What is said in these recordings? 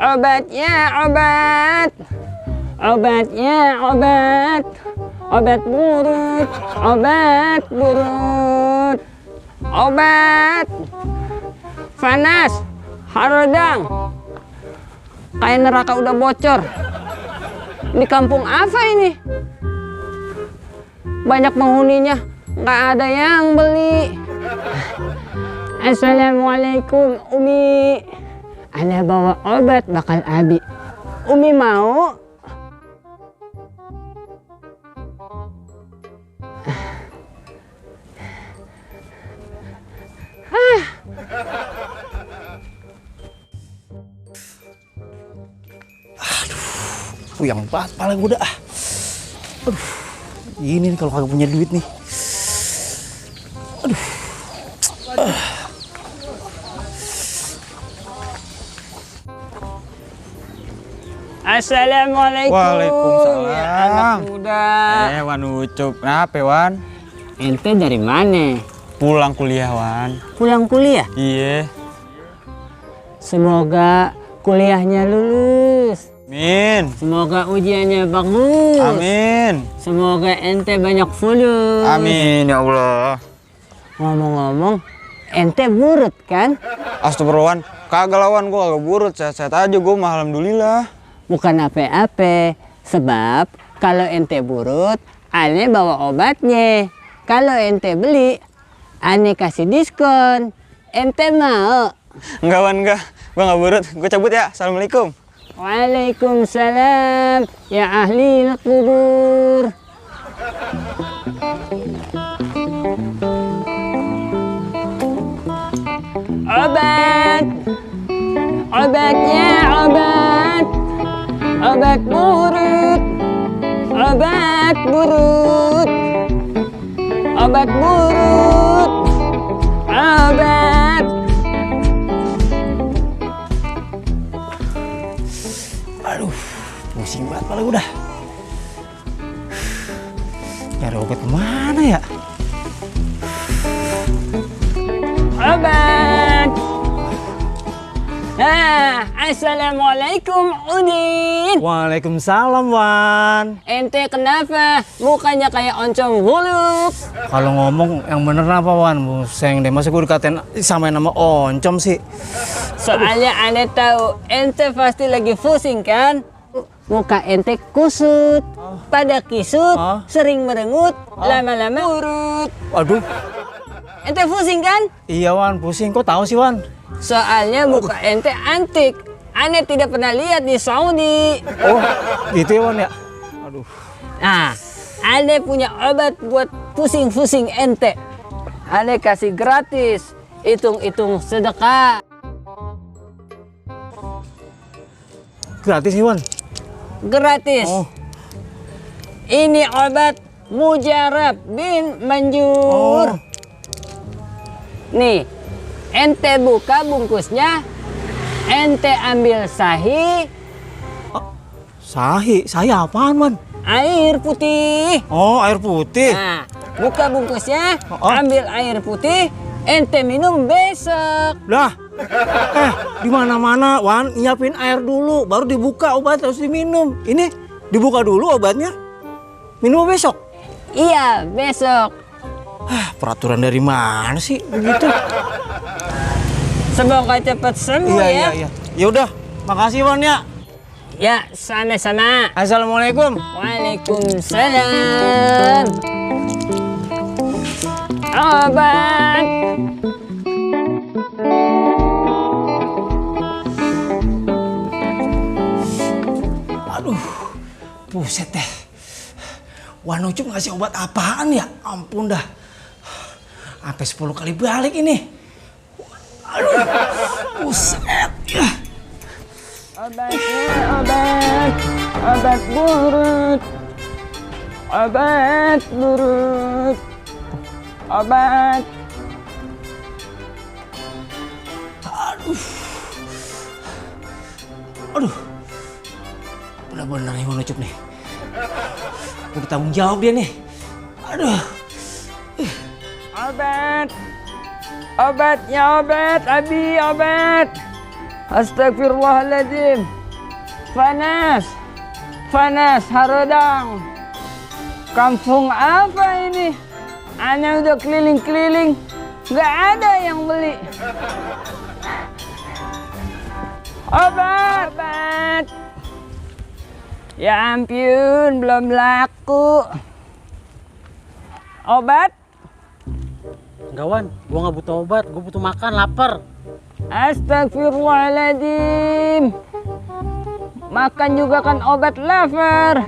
Obatnya obat. Obatnya obat. Obat burut. Obat burut. Obat panas, harodang. Kayak neraka udah bocor. Di kampung apa ini? Banyak penghuninya, nggak ada yang beli. Assalamualaikum Umi. Ana bawa obat bakal abi. Umi mau? Puyeng banget kepala gue dah. Aduh, ini nih kalau kagak punya duit nih. Aduh. Assalamualaikum. Waalaikumsalam. Ya, anak muda. Wan Ucup, kenapa Wan? Ente dari mana? Pulang kuliah Wan. Pulang kuliah? Iya. Semoga kuliahnya lulus. Amin. Semoga ujiannya bagus. Amin. Semoga ente banyak fulus. Amin ya Allah. Ngomong-ngomong, ente burut kan? Astagfirullah, kagak lawan gua kagak burut, sehat-sehat aja gua mah alhamdulillah. Bukan apa-apa, sebab kalau ente burut, ane bawa obatnya. Kalau ente beli, ane kasih diskon. Ente mau? Enggak Wan, enggak. Gua nggak burut. Gua cabut ya. Assalamualaikum. Waalaikumsalam ya ahli kubur. Obat. Obatnya obat. Obat burut. Obat burut. Obat burut. Obat. Aduh, pusing banget kepala gue dah. Nyari obat kemana ya? Obat. Assalamualaikum Udin. Waalaikumsalam Wan. Ente kenapa? Mukanya kayak oncom huluk. Kalau ngomong yang bener apa Wan? Buseng deh, masa gue dikatain sama nama oncom sih? Soalnya ane tahu ente pasti lagi pusing kan? Muka ente kusut, pada kisut, sering merengut, lama-lama urut. Aduh. Ente pusing kan? Iya Wan, pusing. Kok tahu sih Wan? Soalnya muka ente antik. Ane tidak pernah lihat di Saudi. Oh, gitu ya Wan ya? Aduh. Nah, ane punya obat buat pusing-pusing ente. Ane kasih gratis. Hitung-hitung sedekah. Gratis nih Wan? Gratis. Oh. Ini obat Mujarab bin Manjur. Oh. Nih, ente buka bungkusnya, ente ambil sahi. Sahi? Sahi apaan Wan? Air putih. Oh, air putih. Nah, buka bungkusnya, ambil air putih, ente minum besok. Lah, di mana-mana Wan nyiapin air dulu, baru dibuka obat harus diminum. Ini dibuka dulu obatnya, minum besok. Iya, besok. Peraturan dari mana sih begitu? Semoga cepat sembuh ya. Iya. Ya udah, makasih Wan ya. Ya, sama-sama. Assalamualaikum. Waalaikumsalam. Obat. Aduh, buset deh. Wan Ucup ngasih obat apaan ya? Ampun dah. Sampai 10 kali balik ini. Aduh, buset ya. Obatnya obat. Obat burut. Obat burut. Obat. Aduh. Benar-benar nih Wan Ucup nih. Udah tanggung jawab dia nih. Aduh. Obat. Obatnya obat. Abi obat. Astagfirullahaladzim. Panas harodang. Kampung apa ini? Ana udah keliling-keliling, nggak ada yang beli. Obat. Ya ampun, belum laku. Obat? Enggak, Wan. Gua nggak butuh obat. Gua butuh makan, lapar. Astagfirullahaladzim. Makan juga kan obat lapar.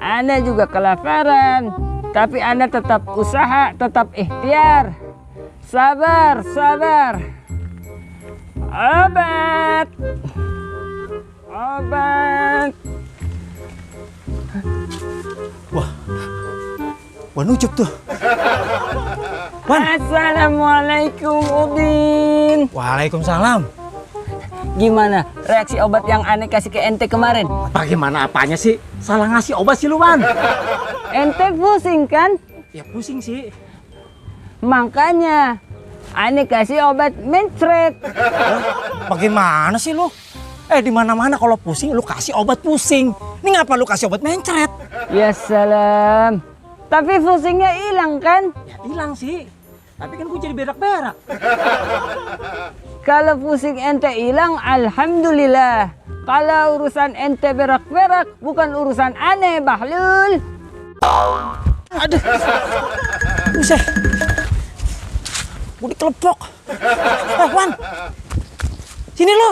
Anda juga kelaparan. Tapi Anda tetap usaha, tetap ikhtiar. Sabar. Obat. Wan Ucup tuh. Wan. Assalamualaikum Udin. Waalaikumsalam. Gimana reaksi obat yang aneh kasih ke ente kemarin? Bagaimana apanya sih? Salah ngasih obat sih lu, Wan. Ente pusing kan? Ya pusing sih. Makanya aneh kasih obat mencret. Bagaimana sih lu? Di mana-mana kalau pusing lu kasih obat pusing. Ini ngapa lu kasih obat mencret? Ya salam. Tapi pusingnya hilang kan? Ya hilang sih. Tapi kan gue jadi berak-berak. Kalau pusing ente hilang, alhamdulillah. Kalau urusan ente berak-berak, bukan urusan aneh, Bahlul. Aduh. Buset. Gue dikelepok. Wan. Sini lo.